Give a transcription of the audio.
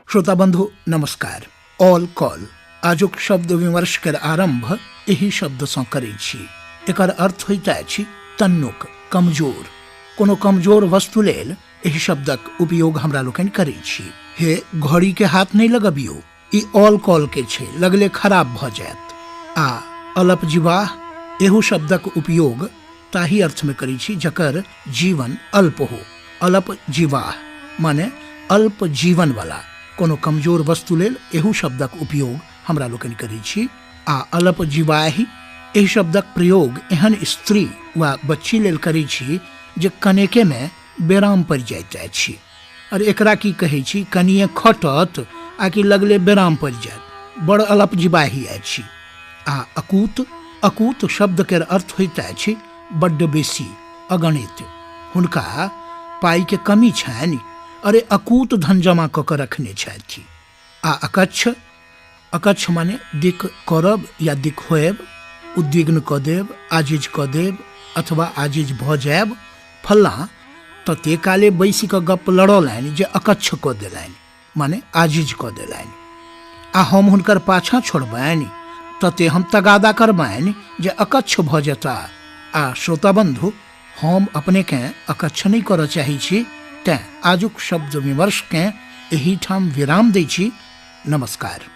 श्रोता बंधु नमस्कार। ऑल कॉल आजुक शब्द विमर्श के आरंभ एही शब्द सँ करै छी। एकर अर्थ होइत अछि तन्नुक, कमजोर। कोनो कमजोर वस्तु लेल एहि शब्दक उपयोग हमरा लोकनि करै छी। हे, घड़ी के हाथ नहि लगबियौ, ई ऑल कॉल के छै, लगले खराब भऽ जायत। आ अलप जीवाह एहू शब्दक उपयोग ताही अर्थमे करै छी जकर जीवन अल्प हो। अलप जीवाह माने अल्प जीवन वाला कोनो कमजोर वस्तु लेल एहू शब्दक उपयोग हमरा लोकनि करै छी। आ अलप जीवाही एहि शब्दक प्रयोग एहन स्त्री वा बच्ची लेल करै छी जे कनेकेमे बेराम पड़ि जाइत अछि। और एकरा की कहै छी, कनिए खटत आ कि लगले बेराम पड़ि जायत, बड़ अलप जीवाही अछि। आ अकूत, अकूत शब्द केर अर्थ होइत अछि बड्ड बेसी, अगणित। हुनका पाइ के कमी छनि, अरे अकूत धन जमा कऽ कऽ रखने छथि। आ अकच्छ, अकच्छ माने दिक करब या दिक होयब, उद्विग्न कऽ देब, आजिज कऽ देब अथवा आजिज भऽ जायब। फल्लाँ तते काले बैसि कऽ गप्प लड़ौलनि जे अकच्छ कऽ देलनि, माने आजिज कऽ देलनि। आ हम हुनकर पाछाँ छोड़बनि तते हम तगादा करबनि जे अकच्छ भऽ जेता। आ श्रोता बंधु, हम अपनेकेँ अकच्छ नहि करऽ चाहै छी, तेँ आजुक शब्द विमर्शकेँ एहिठाम विराम दै छी। नमस्कार।